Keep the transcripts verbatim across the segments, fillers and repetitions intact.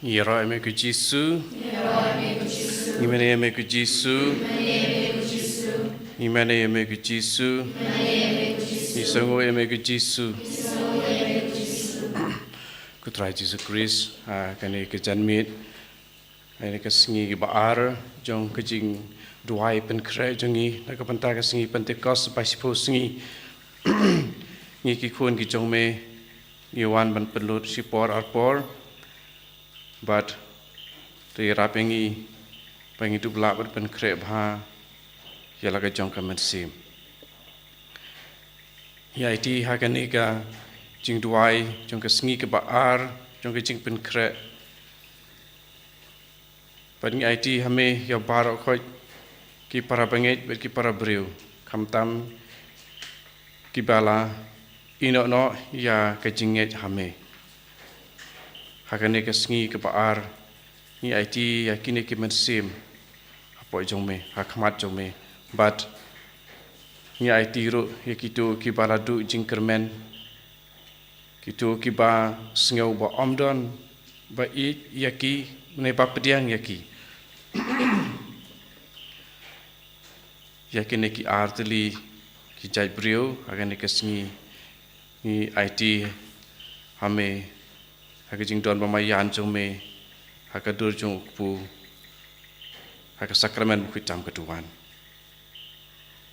Ngi ïaroh ïa me ko Jisu. Ngi mane ïa me ko Jisu. Ngi mane ïa me ko Jisu. Ngi sngewnguh ïa me ko Jisu. Ko Trai Jisu Khrist, ha kane ka janmiet, ha kane ka sngi kaba ar jong ka jingduwai pynkhreh jong ngi na ka bynta ka sngi Pentekost ba shiphew sngi. Ngi ki khun ki jong me ngi wan ban pynlut shipor arpor. Bad to ïarap ïa ngi ba ngin dup lah ban pynkhreh bha ïa la ka jong ka mynsiem. Ngi aiti ha kane ka jingduwai jong ka sngi kaba ar jong ka jingpynkhreh. Bad ngi aiti ha me ïa baroh khoit ki para bangeit bad ki para briew, khamtam kiba la ïehnoh noh ïa ka jingngeit ha me. Ha kane ka sngi kaba ar ngi aiti ïa kine ki mynsiem hapoh jong me, ha khmat jong me. Bad ngi aiti ruh ïa kito kiba la duh jingkyrmen, kito kiba sngew ba ym don ba ïeit ïa ki ne ba pdiang ïa ki. Ïa kine ki artylli ki jait briew ha kane ka sngi ngi aiti ha me ha ka jingdon ba marjan jong me ha ka dur jong u kpu ha ka sakramen bakhuid tam ka duwan.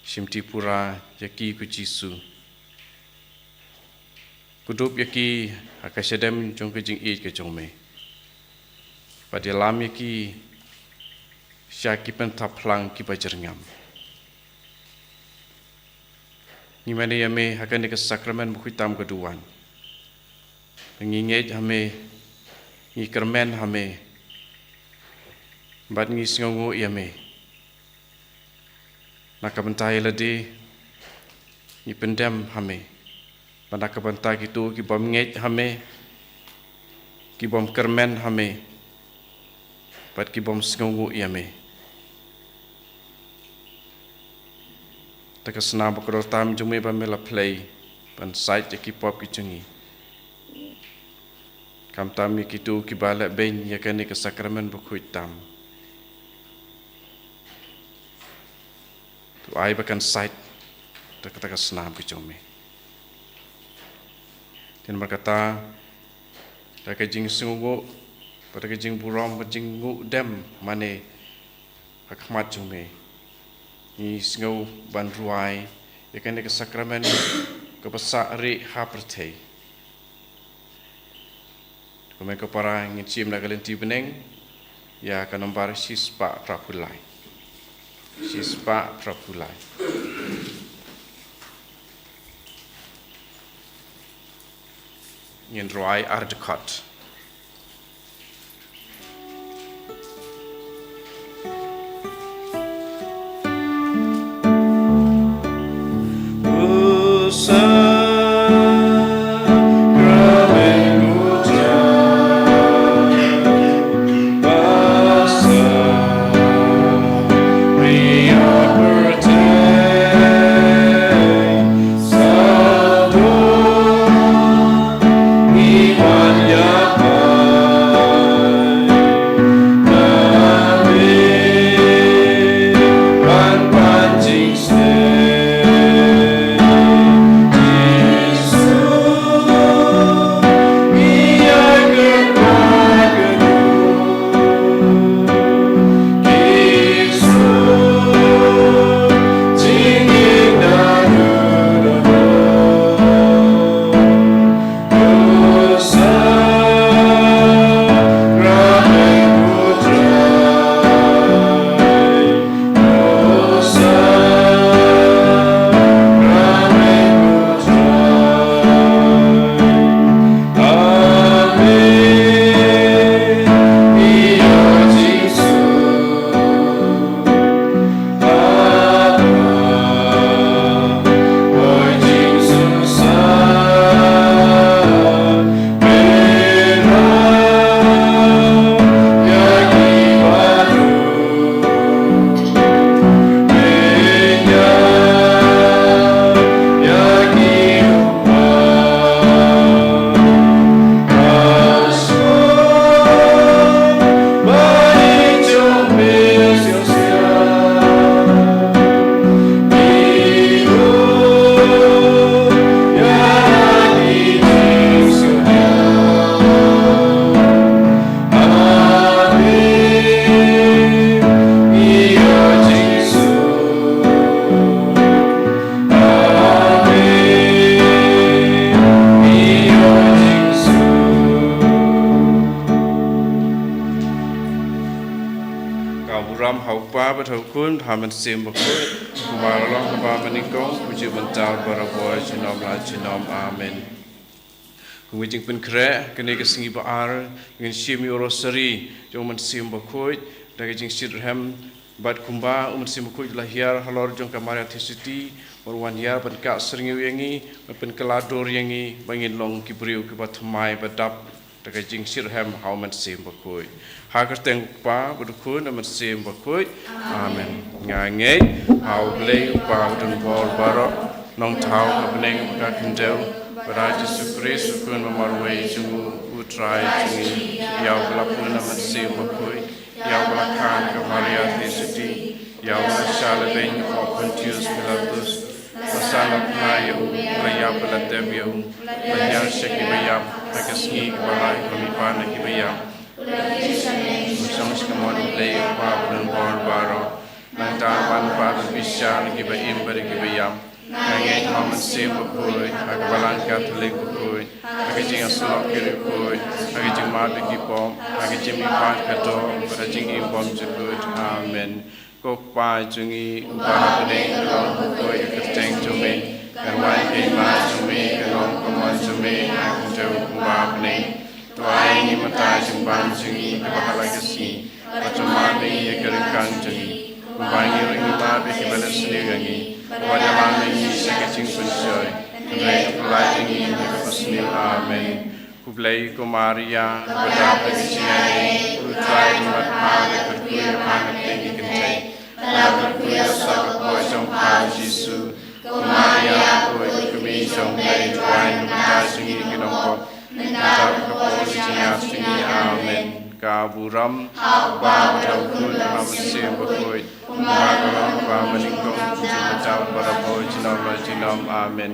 Shimti pura ïa ki ko Jisu. Kdup ïa ki ha ka shadem jong ka jingïeit ka jong me. Bad ïalam ïa ki sha ki pynthap phlang kiba jyrngam. Ngi mane ïa me ha kane ka sakramen bakhuid tam ka duwan. Ngi ngeit ha me, ngi kyrmen ha me. Bad ngi sngewnguh ïa me. Na ka bynta ïa lade ngi pyndem ha me. Bad na ka bynta kito ki bym ngeit ha me, ki bym kyrmen ha me, bad ki bym sngewnguh ïa me. Ta ka snam ba kordor tam jong me ba me la plie ban sait ïa ki pop ki jong ngi. Khamtam ïa kito kiba leh beiñ ïa kane ka sakramen bakhuid tam. To ai ba kan sait da kata ka snam ka jong me. Te namar kata, da ka jingsngewnguh, da ka jingburom, ka jingnguh dem mane ha khmat jong me, ngi sngew ban rwai ïa kane ka sakramen kaba sah rieh ha pyrthei. Kumne ko para ngin shim na ka lynti bneng ïa ka nombar shispah phra phew lai. Shispah phra phew lai. Ngin rwai ar dkhot. Ram ha u Kpa bad ha u Khun, ha u Mynsiem Bakhuid, kumba ka long ha kaba mynnyngkong, kumjuh mynta, barabor, junom la junom. Amen. Kum ka jingpynkhreh, kane ka sngi ba ar, ngin shim ïa u rosary jong u Mynsiem Bakhuid, da ka jingshitrhem, bad kumba u Mynsiem Bakhuid u la hiar halor jong ka Maria Theisotti, bad u wan hiar ban kah syrngiew ïa ngi, ban pynkylla dur ïa ngi, ba ngin long ki briew kiba thymmai ba dap da ka jingshitrhem ha u Mynsiem Bakhuid. Ha ka kyrteng u Kpa bad u Khun bad u Mynsiem Bakhuid. Amen. Nga ngeit ha U Blei U Kpa Uba don bor baroh, Nongthaw ha bneng bad ha khyndew, bad ha U Jisu Khrist U Khun ba marwei jong U, U Trai jong ngi, ïa uba la pun ha u Mynsiem Bakhuid, ïa uba la kha na ka Maria Theisotti, ïa uba la shah lehbeiñ ha u Pontius Pilatus, la sah, la phla ïa u, la ïap, la tep ïa u, la hiar sha kiba ïap, ha ka sngi kaba lai u la mihpat na kiba ïap, u la shong sha kamon U Blei U Kpa Uba don bor baroh. Nangta U ban pat ban bishar ïa kiba im bad ïa kiba ïap. Nga ngeit ha u Mynsiem Bakhuid, ha ka Balang Katholik bakhuid, ha ka jingïasyllok ki riewkhuid, ha ka jingmap ïa ki pop, ha ka jingmihpat ka doh, bad ha ka jingim bymjukut. Amen. Ko Kpa jong ngi uba ha bneng, ka long bakhuid ka kyrteng jong me, kan wan ka hima jong me, kan long ka mon jong me ha khyndew kumba ha bneng. To ai ïa ngi mynta ka jingbam jong ngi kaba ha la ka sngi, bad to map ïa ngi ïa ka ryngkang jong ngi, kumba ngi ruh ngi map ïa kiba leh sniew ïa ngi, bad wat ïalam ïa ngi sha ka jingpynshoi, hynrei to pyllait ïa ngi na kaba sniew. Amen. Khublei ko Maria, kaba dap da ka jingaiei, U Trai u don bad pha, la kyrkhu ïa pha na pdeng ki kynthei, la kyrkhu ïa u soh ka kpoh jong pha U Jisu. Ko Maria, ko kmie jong U Blei, to ai na ka bynta jong ngi ki nongpop, mynta bad ka por ka jingïap jong ngi. Amen. Ka burom ha U Kpa bad ha U Khun bad ha u Mynsiem Bakhuid, kumba ka long, kumba mynnyngkong, kumjuh mynta, barabor, junom la junom. Amen.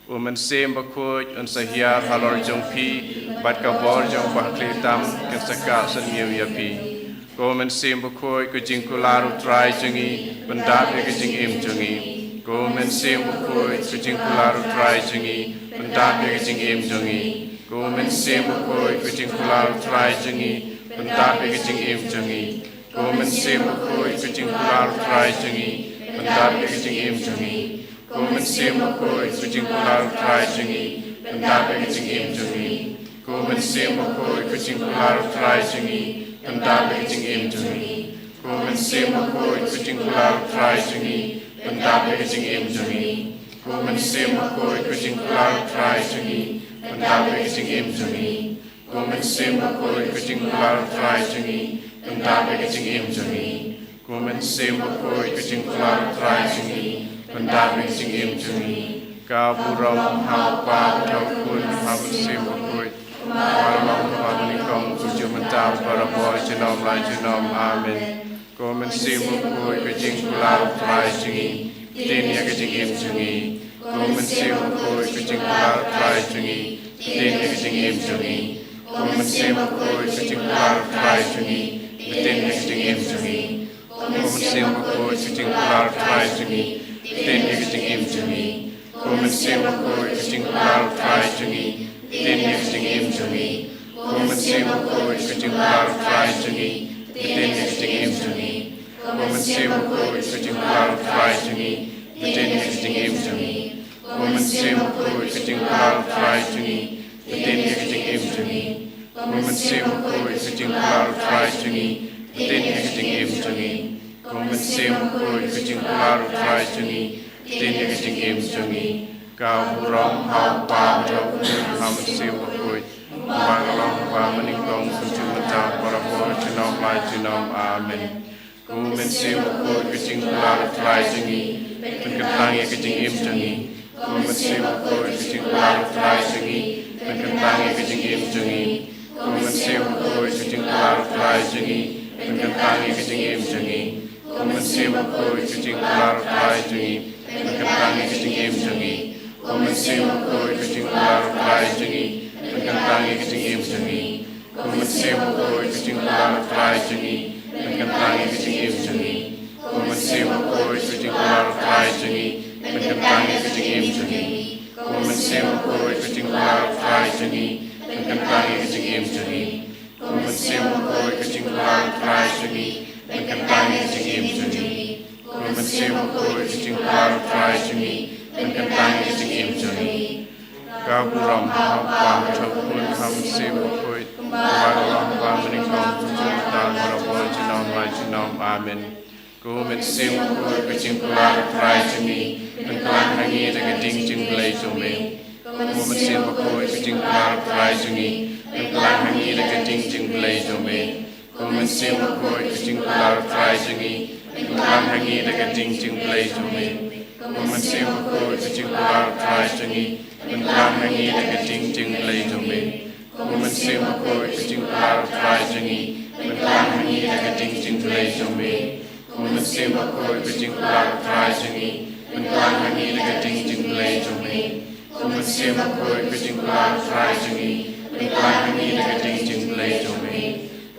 U Mynsiem Bakhuid un sa hiar halor jong phi, bad ka bor jong U Bakhlieh tam kan sa kah syrngiew ïa phi. Ko Mynsiem Bakhuid, ko jingkular U Trai jong ngi, pyndap ïa ka jingim jong ngi. Ko Mynsiem Bakhuid, ko jingkular U Trai jong ngi, pyndap ïa ka jingim jong ngi. Ko Mynsiem Bakhuid, ko jingkular U Trai jong ngi, pyndap ïa ka jingim jong ngi. Ko Mynsiem Bakhuid, ko jingkular U Trai jong ngi, pyndap ïa ka jingim jong ngi. Ko Mynsiem Bakhuid, ko jingkular U Trai jong ngi, pyndap ïa ka jingim jong ngi. Ko Mynsiem Bakhuid, ko jingkular U Trai jong ngi, pyndap ïa ka jingim jong ngi. Ko Mynsiem Bakhuid, ko jingkular U Trai jong ngi, pyndap ïa ka jingim jong ngi. Ko Mynsiem Bakhuid, ko jingkular U Trai jong ngi, pyndap ïa ka jingim jong ngi. Ko Mynsiem Bakhuid, ko jingkular U Trai jong ngi, pyndap ïa ka jingim jong ngi. Ko Mynsiem Bakhuid, ko jingkular U Trai jong ngi, pyndap ïa ka jingim jong ngi. Ka burom ha U Kpa bad ha U Khun bad ha U Mynsiem Bakhuid, kumba ka long, kumba mynnyngkong, kumjuh mynta, barabor, junom la junom. Amen. Ko Mynsiem Bakhuid, ko jingkular U Trai jong ngi, ktien ïa ka jingim jong ngi. Ko Mynsiem Bakhuid, ko jingkular U Trai jong ngi, ktien ïa ka jingim jong ngi. Ko Mynsiem Bakhuid, ko jingkular U Trai jong ngi, ktien ïa ka jingim jong ngi. Ko Mynsiem Bakhuid, ko jingkular U Trai jong ngi, ktien ïa ka jingim jong ngi. Ko Mynsiem Bakhuid, ko jingkular U Trai jong ngi, ktien ïa ka jingim jong ngi. Ko Mynsiem Bakhuid, ko jingkular U Trai jong ngi, ktien ïa ka jingim jong ngi. Ko Mynsiem Bakhuid, ko jingkular U Trai jong ngi, ktien ïa ka jingim jong ngi. Ko Mynsiem Bakhuid, ko jingkular U Trai jong ngi, ktien ïa ka jingim jong ngi. Ko Mynsiem Bakhuid, ko jingkular U Trai jong ngi, ktien ïa ka jingim jong ngi. Ko Mynsiem Bakhuid, ko jingkular U Trai jong ngi, ktien ïa ka jingim jong ngi. Ka burom ha U Kpa bad ha U Khun bad ha U Mynsiem Bakhuid, kumba ka long, kumba mynnyngkong, kumjuh mynta, barabor, junom la junom. Amen. Ko Mynsiem Bakhuid, ko jingkular U Trai jong ngi, pynkyntang ïa ka jingim jong ngi. Ko Mynsiem Bakhuid, ko jingkular U Trai jong ngi, pynkyntang ïa ka jingim jong ngi. Ko Mynsiem Bakhuid, ko jingkular U Trai jong ngi, pynkyntang ïa ka jingim jong ngi. Ko Mynsiem Bakhuid, ko jingkular U Trai jong ngi, pynkyntang ïa ka jingim jong ngi. Ko Mynsiem Bakhuid, ko jingkular U Trai jong ngi, pynkyntang ïa ka jingim jong ngi. Ko Mynsiem Bakhuid, ko jingkular U Trai jong ngi, pynkyntang ïa ka jingim jong ngi. Ko Mynsiem Bakhuid, ko jingkular U Trai jong ngi, pynkyntang ïa ka jingim jong ngi. Ko Mynsiem Bakhuid, ko jingkular U Trai jong ngi, pynkyntang ïa ka jingim jong ngi. Ko Mynsiem Bakhuid, ko jingkular U Trai jong ngi, pynkyntang ïa ka jingim jong ngi. Ko Mynsiem Bakhuid, ka jingkular U Trai jong ngi, pynkyntang ïa ka jingim jong ngi. Ka burom ha U Kpa, ha U Khun, ha U Mynsiem Bakhuid, kumba ka long ha kaba nyngkong, kumjuh mynta, barabor, junom la junom. Amen. Ko Mynsiem Bakhuid, ka jingkular U Trai jong ngi, pynkyntang ha ngi da ka ding jingblei jong me. Ko Mynsiem Bakhuid, ka jingkular U Trai jong ngi, pynkyntang ha ngi da ka ding jingblei jong me. Ko Mynsiem Bakhuid, ka jingkular U Trai jong ngi, pynkyntang ha ngi da ka ding jingblei jong me. Ko Mynsiem Bakhuid, ka jingkular U Trai jong ngi, pynkyntang ha ngi da ka ding jingblei jong me. Ko Mynsiem Bakhuid, ka jingkular U Trai jong ngi, pynkyntang ha ngi da ka ding jingblei jong me. Ko Mynsiem Bakhuid, ka jingkular U Trai jong ngi, pynkyntang ha ngi da ka ding jingblei jong me. Ko Mynsiem Bakhuid, ka jingkular U Trai jong ngi, pynkyntang ha ngi da ka ding jingblei jong me.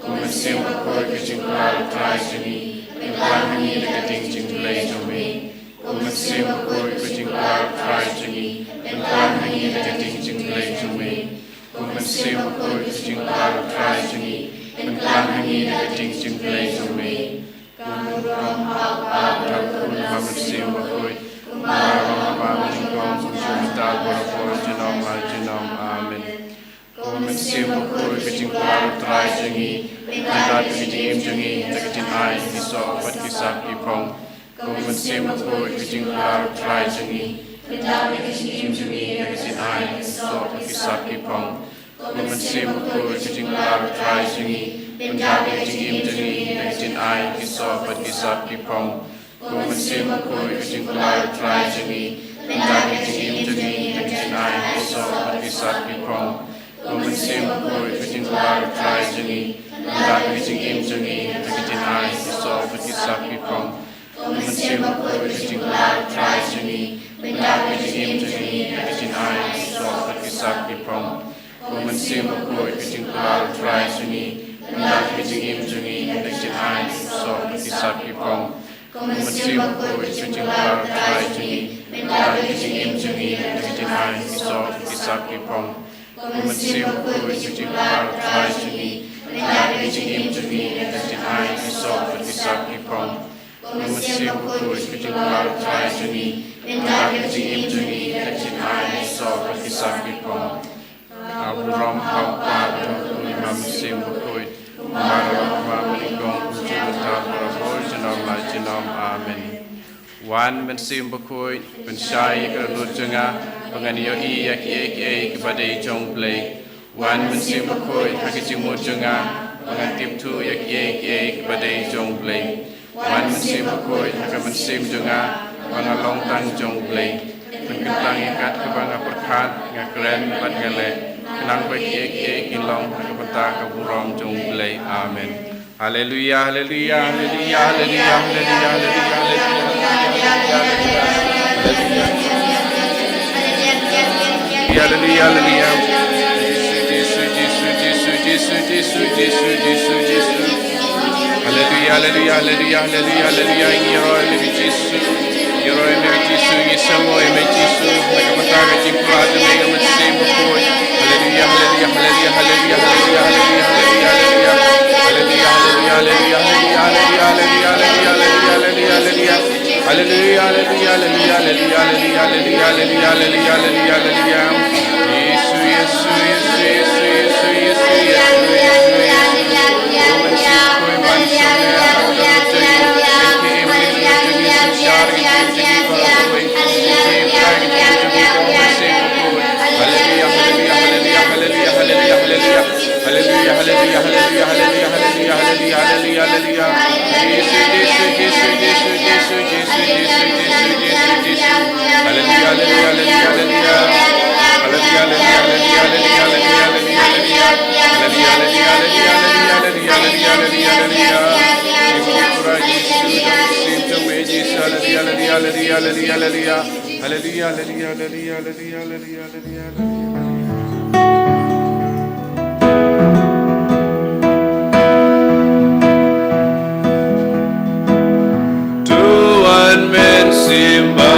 Ko Mynsiem Bakhuid, ka jingkular U Trai jong ngi, pynkyntang ha ngi da ka ding jingblei jong me. Ko Mynsiem Bakhuid, ka jingkular U Trai jong ngi, pynkyntang ha ngi da ka ding jingblei jong me. Ko Mynsiem Bakhuid, ka jingkular U Trai jong ngi, pynkyntang ha ngi da ka ding jingblei jong me. Ka burom ha U Kpa, ha U Khun, ha U Mynsiem Bakhuid, kumba ka long ha kaba nyngkong, kumjuh mynta, barabor, junom la junom. Amen. Ko Mynsiem Bakhuid, ka jingkular U Trai jong ngi, pyndap ïa ka jingim jong ngi da ka jingai ki soh bad ki sap ki phong. Ko Mynsiem Bakhuid, ka jingkular U Trai jong ngi, pyndap ïa ka jingim jong ngi da ka jingai ki soh bad ki sap ki phong. Ko Mynsiem Bakhuid, ka jingkular U Trai jong ngi, pyndap ïa ka jingim jong ngi da ka jingai ki soh bad ki sap ki phong. Ko Mynsiem Bakhuid, ka jingkular U Trai jong ngi, pyndap ïa ka jingim jong ngi da ka jingai ki soh bad ki sap ki phong. Ko Mynsiem Bakhuid, ka jingkular U Trai jong ngi, pyndap ïa ka jingim jong ngi da ka jingai ki soh bad ki sap ki phong. Ko Mynsiem Bakhuid, ka jingkular U Trai jong ngi, pyndap ïa ka jingim jong ngi da ka jingai ki soh bad ki sap ki phong. Ko Mynsiem Bakhuid, ka jingkular U Trai jong ngi, pyndap ïa ka jingim jong ngi da ka jingai ki soh bad ki sap ki phong. Ko Mynsiem Bakhuid, ka jingkular U Trai jong ngi, pyndap ïa ka jingim jong ngi da ka jingai ki soh bad ki sap ki phong. Ko Mynsiem Bakhuid, ka jingkular U Trai jong ngi, pyndap ïa ka jingim jong ngi da ka jingai ki soh bad ki sap ki phong. Ko Mynsiem Bakhuid, ka jingkular U Trai jong ngi, pyndap ïa ka jingim jong ngi da ka jingai ki soh bad ki sap ki phong. Ka burom ha U Kpa, ha U Khun, ha U Mynsiem Bakhuid, kumba ka long ha kaba nyngkong, kumjuh mynta, barabor, junom la junom. Amen. Wan Mynsiem Bakhuid, pynshai ïa ka dohnud jong nga, ba ngan ïohi ïa kiei kiei kiba dei jong U Blei. Wan Mynsiem Bakhuid, ha ka jingmut jong nga, ba ngan tip thuh ïa kiei kiei kiba dei jong U Blei. Wan Mynsiem Bakhuid, ha ka mynsiem jong nga, ba nga long tang jong U Blei. Pynkyntang ïa kat kaba nga pyrkhat, nga kren bad nga leh, khnang ba kiei kiei kin long ha ka bynta ka burom jong U Blei. Amen. Haleluia, haleluia, haleluia, haleluia, haleluia, haleluia, haleluia, haleluia, haleluia, haleluia. Haleluia, haleluia. Jisu, Jisu, Jisu. Haleluia, haleluia, haleluia, haleluia, haleluia. Ngi ïaroh ïa me Jisu. Ngi ïaroh ïa me Jisu, ngi sngewbha ïa me Jisu. Na ka bynta ka jingpynlong jong me, ïa me Mynsiem Bakhuid. Haleluia, haleluia, haleluia, haleluia. Haleluia, haleluia, haleluia, haleluia, haleluia. Haleluia, haleluia, haleluia, haleluia, haleluia, haleluia. Haleluia, haleluia, haleluia, haleluia, haleluia. Jisu, Jisu, Jisu. Haleluia, haleluia, haleluia, haleluia, haleluia, haleluia. Haleluia, haleluia, haleluia, haleluia, haleluia, haleluia, haleluia, haleluia. Jisu, Jisu, Jisu. Haleluia, haleluia, haleluia, haleluia. Haleluia, haleluia, haleluia, haleluia, haleluia, haleluia. Haleluia, haleluia, haleluia, haleluia, haleluia, haleluia, haleluia. Jisu, Jisu, Jisu, Jisu, Jisu. Haleluia, haleluia, haleluia, haleluia, haleluia. Haleluia, haleluia, haleluia, haleluia, haleluia, haleluia. To wan men sembah.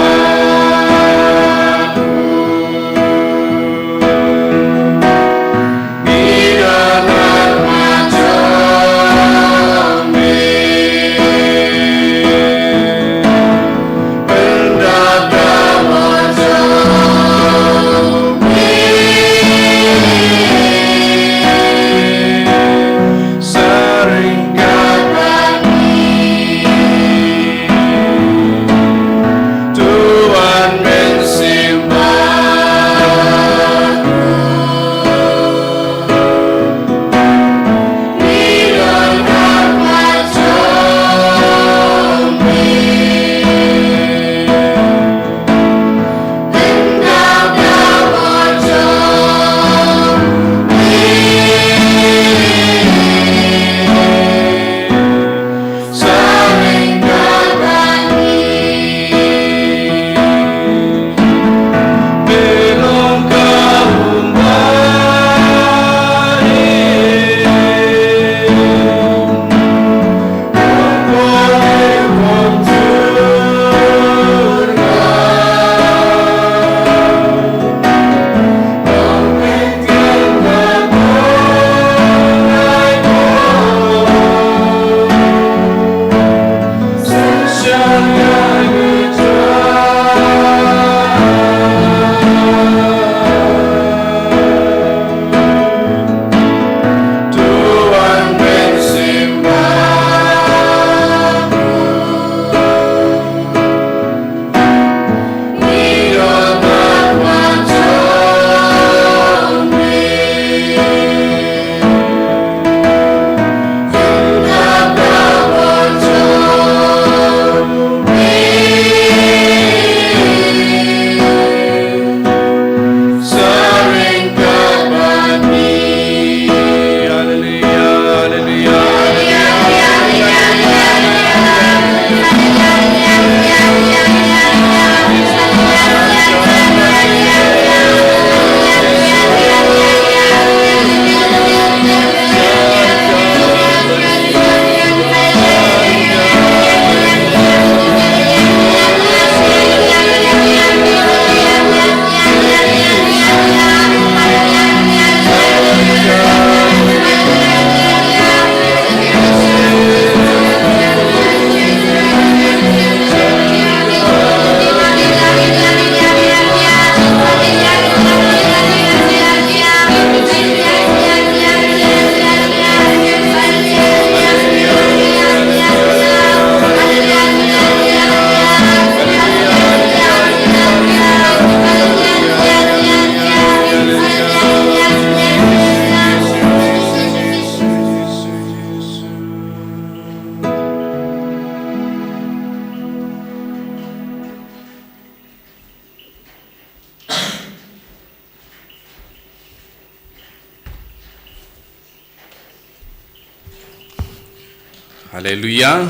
Haleluya.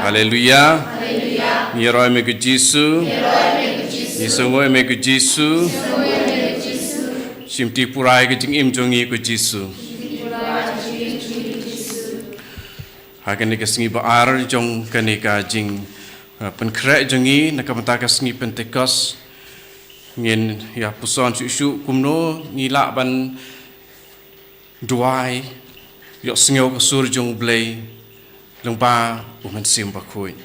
Haleluya. Ngi ïaroh ïa me ko Jisu. Ngi sngew ïa me ko Jisu. Shim ti pura ïa ka jingim jong ngi ko Jisu. Ha kane ka sngi ba ar jong kane ka jing, uh, pynkhreh jong ngi na ka bynta ka sngi Pentekost, ngin ïa puson shuh shuh kumno ngi lah ban duwai, ïohsngew ka sur jong U Blei lyngba U Mynsiem Bakhuid.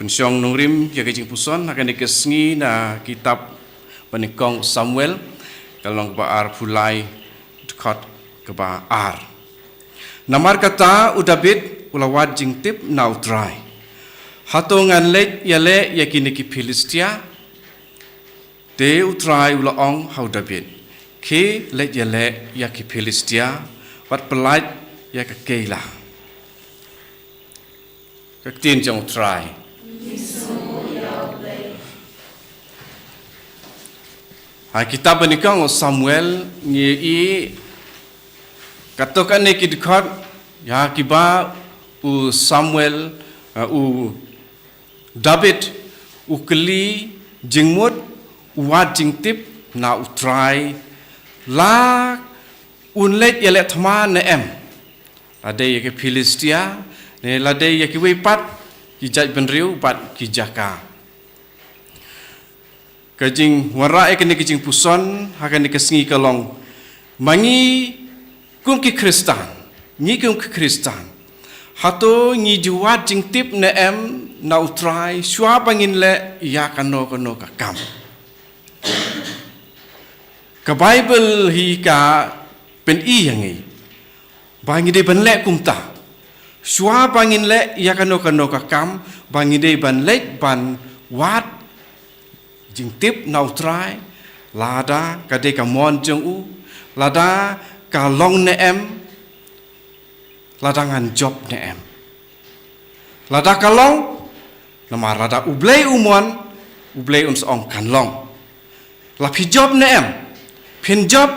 Pynshong nongrim ïa ka jingpuson ha kane ka sngi na kitab ba nyngkong Samuel, ka lynnong kaba arphew lai, dkhot kaba ar. Namar kata u Dabid u la wad jingtip na U Trai: Hato ngan leit ïaleh ïa kine ki Philistia? Te U Trai u la ong ha u Dabid: Khie leit ïaleh ïa ki Philistia, wat pyllait ïa ka Keila. Ka ktien jong U Trai. Ha kitab ba nyngkong Samuel ngi i katto katne ki dkhot ïa kiba u Samuel, uh, u Dabid u kylli jingmut, u wad jingtip na U Trai la un leit ïaleh thma ne em, la dei ïa ki Philistia ne la dei ïa kiwei pat ki jaitbynriew bad ki jaka. Ka jingwanrah ïa kane ka jingpuson ha kane ka sngi ka long, ma ngi kum ki Khristan, ngi kum ki Khristan, hato ngi ju wad jingtip ne em na U Trai shuwa ba ngin leh ïa kano kano ka kam? Ka Baibl hi ka pyni ïa ngi ba ngi dei ban leh kumta. Shuwa ba ngin leh ïa kano kano ka kam, ba ngi dei ban leit ban wad jingtip na U Trai, lada ka dei ka mon jong u, lada ka long ne em, lada ngan jop ne em. Lada ka long, namar lada U Blei u mon, U Blei un sa ong kan long. La phi jop ne em? Phin jop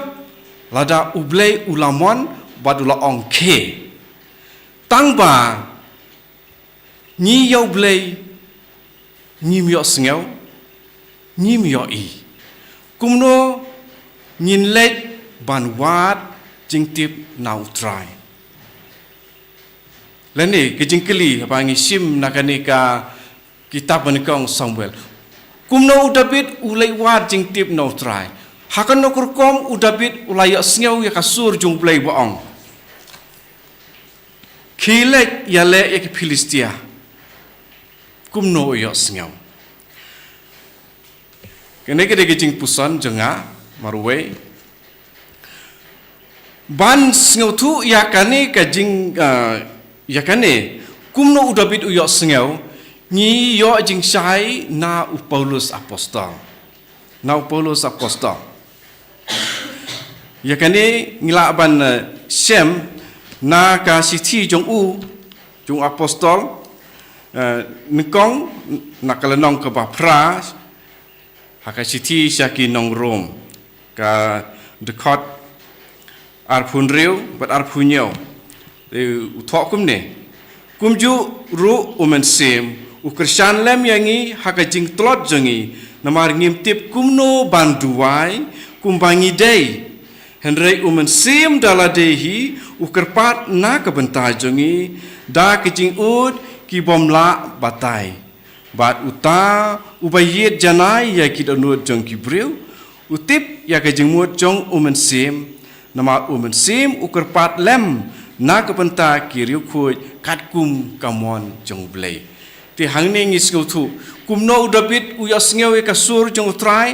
lada U Blei u la mon bad u la ong khie. Tang ba ngi ïa U Blei ngim ïohsngew, ngim ïohi. Kumno ngin leit ban wad jingtip na U Trai? Lane ka jingkylli ba ngi shim na kane ka kitab ba nyngkong Samuel, kumno u Dabid u leit wad jingtip na U Trai? Ha kano ka rukom u Dabid u la ïohsngew ïa ka sur jong U Blei ba ong, khie leit ïaleh ïa ki Philistia? Kumno u ïohsngew? Kane ka dei ka jingpuson jong nga marwei. Ban sngewthuh ïa kane ka jing, ah, ïa kane, kumno u Dabid u ïohsngew, ngi ïoh jingshai na u Paulus Apostol. Na u Paulus Apostol. Ïa kane ngi lah ban, eh, shem na ka shithi jong u, jong u Apostol, eh, nyngkong, na ka lynnong kaba phra ha ka shithi sha ki nong Rom, ka dkhot arphew hynriew bad arphew hynñiew. Te u thoh kumne: Kumjuh ruh U Mynsiem u kyrshan lem ïa ngi ha ka jingtlot jong ngi, namar ngim tip kumno ban duwai kumba ngi dei. Hynrei U Mynsiem da lade hi u kyrpad na ka bynta jong ngi da ka jingud ki bym lah batai. Bad uta uba ïit janai ïa ki dohnud jong ki briew u tip ïa ka jingmut jong U Mynsiem, namar U Mynsiem u kyrpad lem na ka bynta ki riewkhuid katkum ka mon jong U Blei. Te hangne ngi sngewthuh kumno u Dabid u ïohsngew ïa ka sur jong U Trai,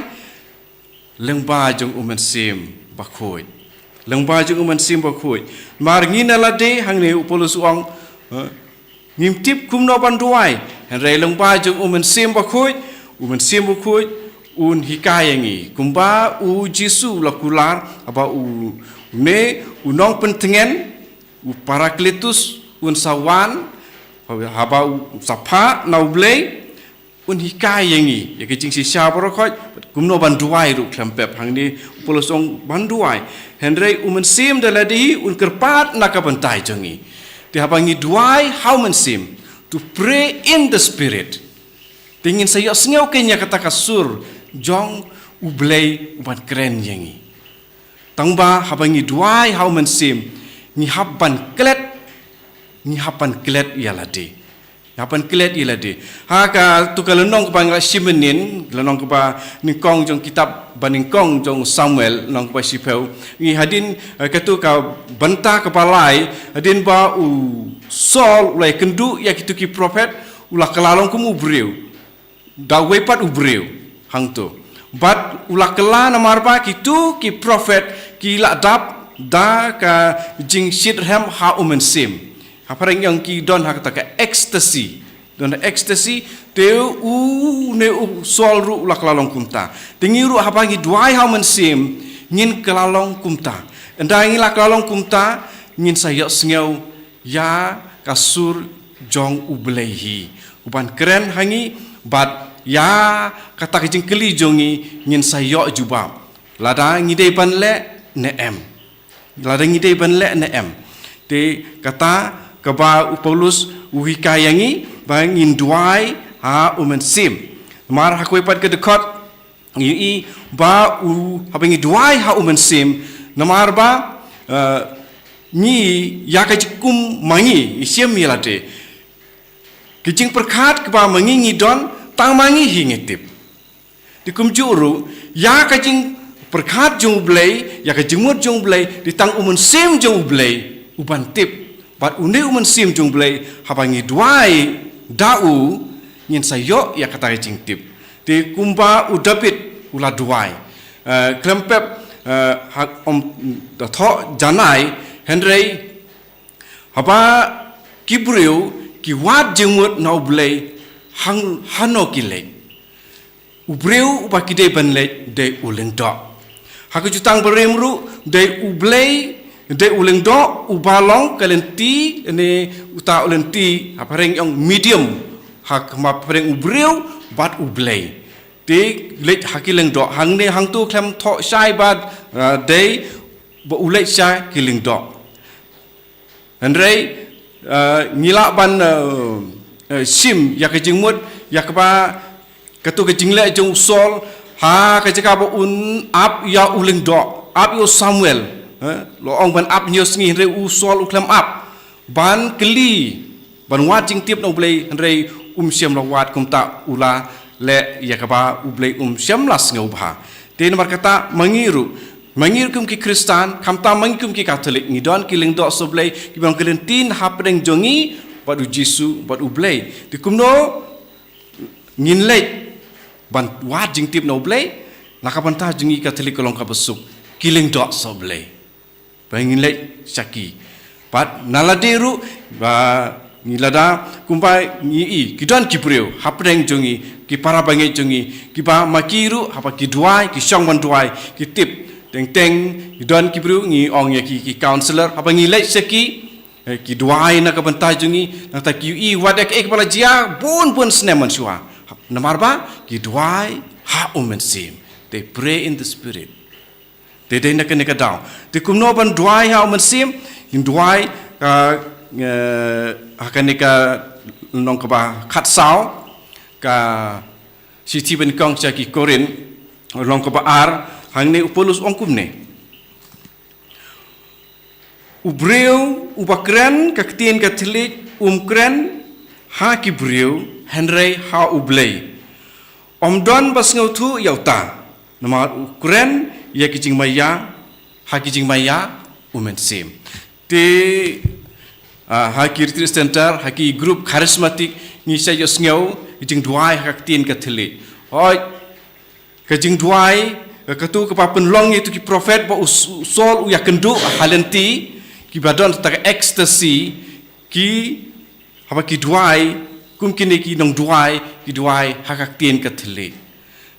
lyngba jong U Mynsiem Bakhuid. Lyngba jong U Mynsiem Bakhuid. Mar ngi na lade, hangne u Paulus u ong, eh, ngim tip kumno ban duwai. Hynrei lyngba jong U Mynsiem Bakhuid, U Mynsiem Bakhuid un hikai ïa ngi. Kumba u Jisu u la kular, haba une u nongpyntngen, u Parakletus, un sa wan, haba u sa phah na U Blei, un hikai ïa ngi ïa ka jingshisha baroh khoit, kumno ban duwai ruh khlem pep. Hangne u Paulus u ong ban duwai. Hynrei U Mynsiem da lade hi un kyrpad na ka bynta jong ngi. Te haba ngi duwai ha u Mynsiem, to pray in the Spirit, te ngin sa ïohsngew kein ïa kata ka sur jong U Blei uban kren ïa ngi. Tangba haba ngi duwai ha u Mynsiem, ngi hap ban klet, ngi hap ban klet ïa lade. Ngi hap ban klet ïa lade. Ha katu ka lynnong kaba ngi la shim mynnin, lynnong kaba nyngkong jong kitab ba nyngkong jong Samuel, lynnong kaba shiphew. Ngi hadien, eh, katu ka bynta kaba lai, hadien ba u Saul u la ïakynduh ïa kitu ki prophet, u la kylla long kum u briew. Da uwei pat u briew hangto. Bad u la kylla namar ba kitu ki prophet ki la dap da ka jingshitrhem ha u Mynsiem. Ha phareng ïong ki don ha kata ka ecstasy. Don ha ecstasy, te une u Saul ruh u la kylla long kumta. Te ngi ruh haba ngi duwai ha u Mynsiem, ngin kylla long kumta. Ynda ngi la kylla long kumta, ngin sa ïohsngew ïa ka sur jong U Blei hi uban kren ha ngi, bad ïa kata ka jingkylli jong ngi ngin sa ïoh jubab. Lada ngi dei ban leh ne em. Lada ngi dei ban leh ne em. Te kata kaba u Paulus u hikai ïa ngi ba ngin duwai ha u Mynsiem. Namar ha kawei pat ka dkhot, ngi ïohi ba u, haba ngi duwai ha u Mynsiem, namar ba, eh, ngi ïa ka jingkum ma ngi, ngi shim ïa lade. Ki jingpyrkhat kaba ma ngi ngi don, tang ma ngi hi ngi tip. Te kumjuh ruh, ïa ka jingpyrkhat jong U Blei, ïa ka jingmut jong U Blei, te tang u Mynsiem jong U Blei uban tip. Bad une u Mynsiem jong U Blei, haba ngi duwai da u, ngin sa ïoh ïa kata ka jingtip. Te kumba u David u la duwai. Eh, khlem pep, eh, ha, ym da thoh janai, hynrei haba ki briew ki wad jingmut na U Blei, hang hano ki leit. U briew uba ki dei ban leit dei u lyngdoh. Ha ka Jutang Barim ruh dei U Blei, dei u lyngdoh uba long ka lynti, ne uta u lynti, ha phareng ïong medium, ha ka ma phareng u briew bad U Blei. Te leit ha ki lyngdoh, hangne hangto khlem thoh shai bad, ah, dei ba u leit sha ki lyngdoh. Hynrei, eh, ngi lah ban, eh, eh, shim ïa ka jingmut, ïa kaba, katu ka jingleh jong u Saul, ha ka jaka ba un ap ïa u lyngdoh, ap ïa u Samuel, eh, la ong ban ap hynñiew sngi, hynrei u Saul u khlem ap ban kylli, ban wad jingtip na U Blei, hynrei um shym la wad, kumta u la leh ïa kaba U Blei um shym la sngewbha. Te namar kata ma ngi ruh, ma ngi ruh kum ki Khristan, khamtam ma ngi kum ki Katholik, ngi don ki lyngdoh sha U Blei, kiba long ki lynti na hapdeng jong ngi bad u Jisu bad U Blei. Te kumno ngin leit ban wad jingtip na U Blei? Na ka bynta jong ngi Katholik ka long kaba suk, ki lyngdoh sha U Blei. Ba ngin leit sha ki. Bad na lade ruh, ba ngi lada, kumba ngi i, ki don ki briew hapdeng jong ngi, ki para bangeit jong ngi, kiba ma ki ruh, haba ki duwai, ki shong ban duwai, ki tip. Teng teng, ki don ki briew, ngi ong ïa ki, ki counselor, haba ngi leit sha ki, eh, ki duwai na ka bynta jong ngi, nangta ki i wat ïa kaei kaba la jia, bun bun snem mynshuwa. Namar ba, ki duwai ha u Mynsiem. They pray in the Spirit. Te dei na kane ka daw. Te kumno ban duwai ha u Mynsiem, ngin duwai, ah, eh, ha kane ka lynnong kaba khatsaw, ka shithi ba nyngkong sha ki Korinth, lynnong kaba ar, hangne u Paulus u ong kumne. U briew uba kren ka ktien ka thylliej um kren ha ki briew, hynrei ha U Blei. Ym don ba sngewthuh ïa uta, namar u kren ïa ki jingmaïa, ha ki jingmaïa u Mynsiem. Te, ah, ha ki retreat center, ha ki group charismatic, ngi shait ïohsngew ki jingduwai ha ka ktien ka thylliej. Hooid, ka jingduwai, ka, katu kaba pynlong ïa kitu ki prophet ba u S-, u Saul u ïakynduh ha lynti, kiba don kata ka ecstasy, ki, haba ki duwai, kum kine ki nongduwai, ki duwai ha ka ktien ka thylliej.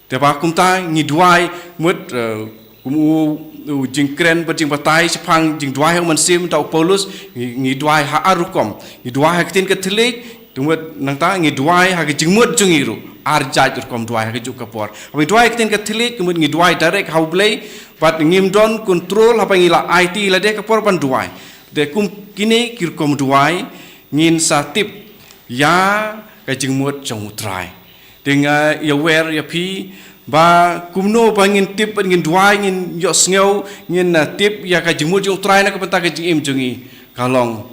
Te ba kumta ngi duwai, mut, eh, kum u, u jingkren bad jingbatai shaphang jingduwai ha u Mynsiem da u Paulus, ngi, ngi duwai ha ar rukom, ngi duwai ha ka ktien ka thylliej, te mut nangta ngi duwai ha ka jingmut jong ngi ruh, ar jait rukom duwai ha kajuh ka por. Haba ngi duwai ha ka ktien ka thylliej, te mut ngi duwai direct ha U Blei, bad ngim don control haba ngi la aiti lade ka por ban duwai. Te kum kine ki rukom duwai ngin sa tip ïa ka jingmut jong U Trai. Te nga ïawer ïa phi ba kumno ba ngin tip, ngin duwai, ngin ïohsngew, ngin, uh, tip ïa ka jingmut jong U Trai na ka bynta ka jingim jong ngi, ka long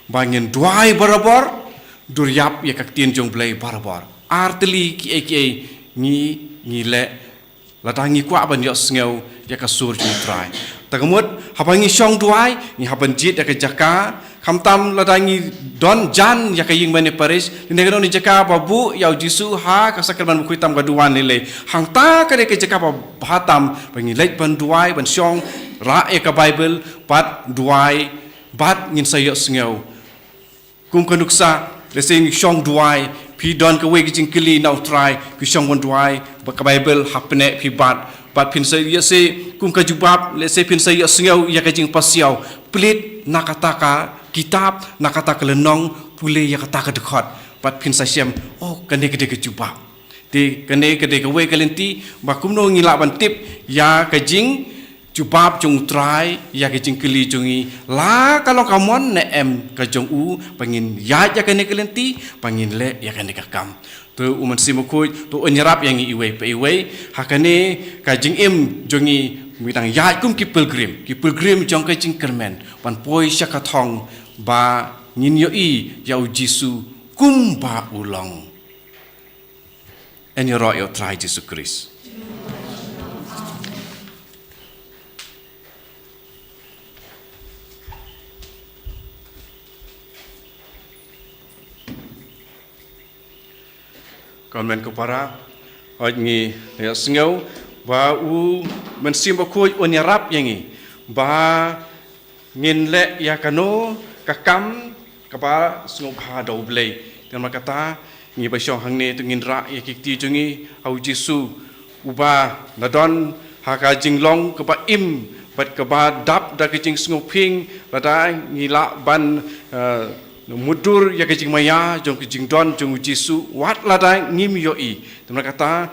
ba ngin duwai barabor, dur ïap ïa ka ktien jong U Blei barabor. Ar tylli kiei kiei ngi, ngi leh lada ngi kwah ban ïohsngew ïa ka sur jong U Trai. Te ka mut, haba ngi shong duwai, ngi hap ban jied ïa ka jaka, khamtam lada ngi don jan ïa ka ïing mane parish, lane kano kano ka jaka ba buh ïa U Jisu ha ka sakramen bakhuid tam ka duwan lei lei. Hangta ka dei ka jaka ba bha tam ba ngi leit ban duwai, ban shong, rah ïa ka Baibl, bad duwai, bad ngin sa ïohsngew. Kum ka nuksa, lehse ngi shong duwai, phi don kawei ka jingkylli na U Trai, phi shong ban duwai, bad ka Baibl hapdeng phi bat, bad phin sa ïoh se, kum ka jubab, lehse phin sa ïohsngew ïa ka jingpasiaw, plie na kata ka kitab, na kata ka lynnong, pule ïa kata ka dkhot, bad phin sa shem, oh, kane ka dei ka jubab. Te kane ka dei kawei ka lynti ba kumno ngi lah ban tip ïa ka jingjubab jong U Trai ïa ka jingkylli jong ngi, la ka long ka mon ne em ka jong u, ba ngin ïaid ïa kane ka lynti, ba ngin leh ïa kane ka kam. To U Mynsiem Bakhuid to un ïarap ïa ngi iwei pa iwei ha kane ka jingim jong ngi, ngi dang ïaid kum ki pilgrim, ki pilgrim jong ka jingkyrmen, ban poi sha ka thong ba ngin ïohi ïa U Jisu kumba u long. Yn ïaroh ïa U Trai Jisu Khrist. Khublei ko para, hooid ngi ïohsngew ba U Mynsiem Bakhuid un ïarap ïa ngi ba ngin leh ïa kano ka kam kaba sngewbha da U Blei. Te namar kata ngi ba shong hangne to ngin rah ïa ki kti jong ngi ha U Jisu, uba la don ha ka jinglong kaba im bad kaba dap da ka jingsngewphieng, lada ngi lah ban, eh, mutdur ïa ka jingmaïa jong ka jingdon jong U Jisu, wat lada ngim ïohi. Te namar kata,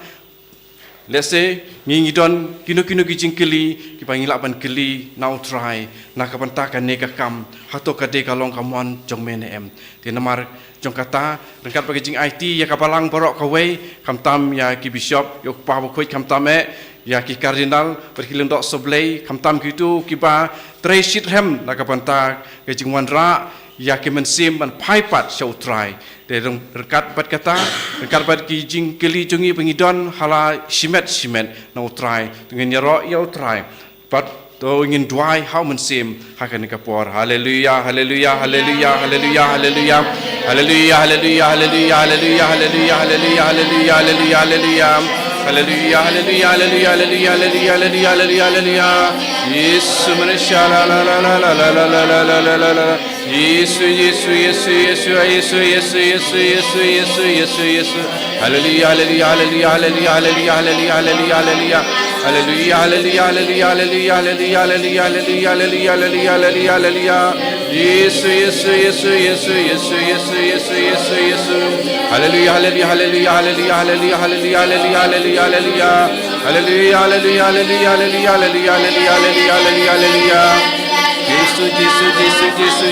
lehse ngi, ngi don kino kino ki jingkylli kiba ngi lah ban kylli na U Trai na ka bynta kane ka kam, hato ka dei ka long ka mon jong me ne em. Te namar jong kata, ryngkat bad ka jingaiti ïa ka balang baroh kawei, khamtam ïa ki bishop, ïa u Kpa Bakhuid, khamtam eh ïa ki kardinal bad ki lyngdoh sohblei, khamtam kito kiba trei shitrhem na ka bynta ka jingwanrah ïa ki mynsiem ban phai pat sha U Trai. Te ryng-, ryngkat bad kata, ryngkat bad ki jingkylli jong ngi ba ngi don ha la shimet shimet na U Trai, to ngin ïaroh ïa U Trai, bad to ngin duwai ha U Mynsiem ha kane ka por. Haleluia, haleluia, haleluia, haleluia, haleluia. Haleluia, haleluia, haleluia, haleluia, haleluia, haleluia, haleluia, haleluia, haleluia. Haleluia, haleluia, haleluia, haleluia, haleluia, haleluia, haleluia. Jisu manusia la la la la. Jisu, Jisu, Jisu. Haleluya, haleluya, haleluya, haleluya, haleluya, haleluya, haleluya. Haleluya, haleluya, haleluya, haleluya, haleluya, haleluya, haleluya, haleluya, haleluya, haleluya, haleluya. Jisu, Jisu, Jisu. Haleluya, haleluya, haleluya, haleluya, haleluya, haleluya, haleluya, haleluya, haleluya. Haleluya, haleluya, haleluya, haleluya, haleluya, haleluya, haleluya, haleluya. Jisu, Jisu, Jisu, Jisu,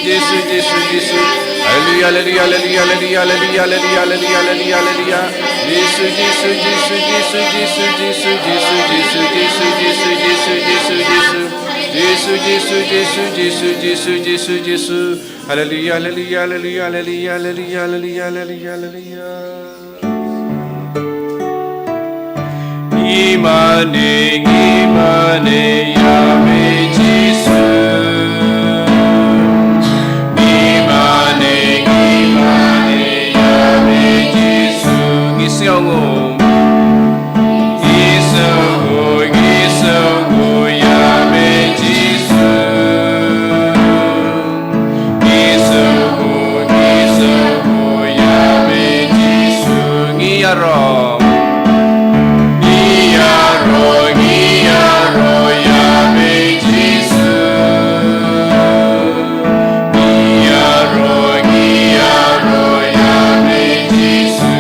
Jisu, Jisu, Jisu. Haleluya, haleluya, haleluya, haleluya, haleluya, haleluya, haleluya, haleluya. Jisu, Jisu, Jisu, Jisu, Jisu, Jisu, Jisu, Jisu, Jisu, Jisu, Jisu. Jisu, Jisu, Jisu, Jisu, Jisu, Jisu, Jisu. Haleluya, haleluya, haleluya, haleluya, haleluya, haleluya, haleluya, haleluya. Ngimane, ngimane ïa me Jisu. Ngimane, ngimane ïa me Jisu. Ngi sngewnguh. Ngi sngewnguh, ngi sngewnguh ïa me Jisu. Ngi sngewnguh, ngi sngewnguh ïa me Jisu. Ngi ïaroh. Ngi ïaroh, ngi ïaroh ïa me Jisu. Ngi ïaroh, ngi ïaroh ïa me Jisu.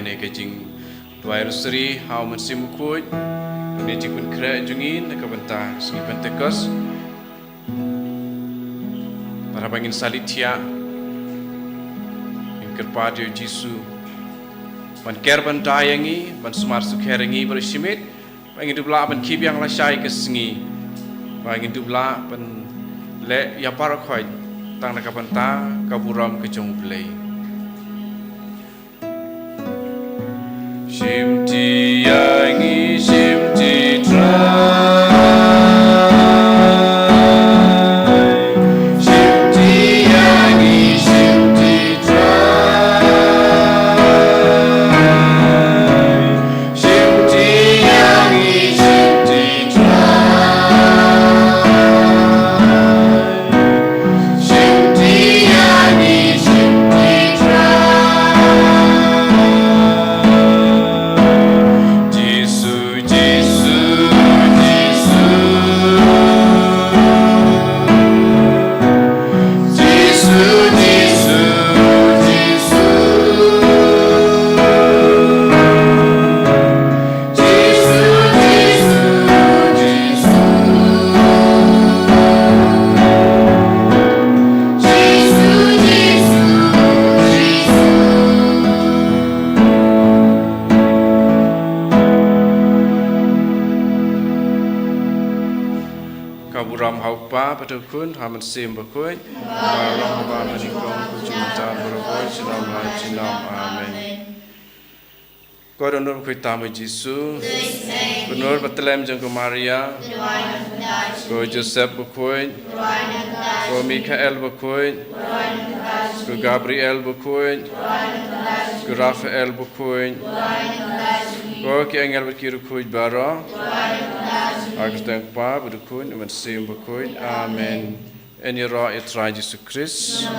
Ne ka jingduwai Rosary ha u Mynsiem Bakhuid, ne jingpynkhreh jong ngi na ka bynta ka sngi Pentekost. Bad haba ngin sa leit thiah, ngin kyrpad ïa u Jisu ban ker ban da ïa ngi, ban sumar sukher ïa ngi baroh shi miet, ba ngin dup lah ban khie biang lashai ka sngi, ba ngin dup lah ban leh ïa baroh khoit tang na ka bynta ka burom ka jong U Blei. Shimti ïa ngi, shimti Trai. Shimti ïa ngi, shimti Trai. Shimti ïa ngi, shimti Trai. Shimti ïa ngi, shimti Trai. Jisu, Jisu, Jisu. Jisu, Jisu, Jisu. Jisu, Jisu, Jisu. Jisu, Jisu, Jisu. Ka burom ha U Kpa bad ha U Khun, ha U Mynsiem Bakhuid. Ba long haba mynnyngkong, kumjuh mynta, baroh junom la junom. Amen. Ko Dohnud Bakhuid tam u Jisu. Ko Dohnud Bethlehem jong ka Maria. Ko Joseph Bakhuid. Ko Mikhael Bakhuid. Ko Gabriel Bakhuid. Ko Raphael Bakhuid. Ko ki angel bad ki riewkhuid baroh. Ha ka kyrteng U Kpa bad U Khun, U Mynsiem Bakhuid. Amen. Yn ïaroh ïa U Trai Jisu Khrist.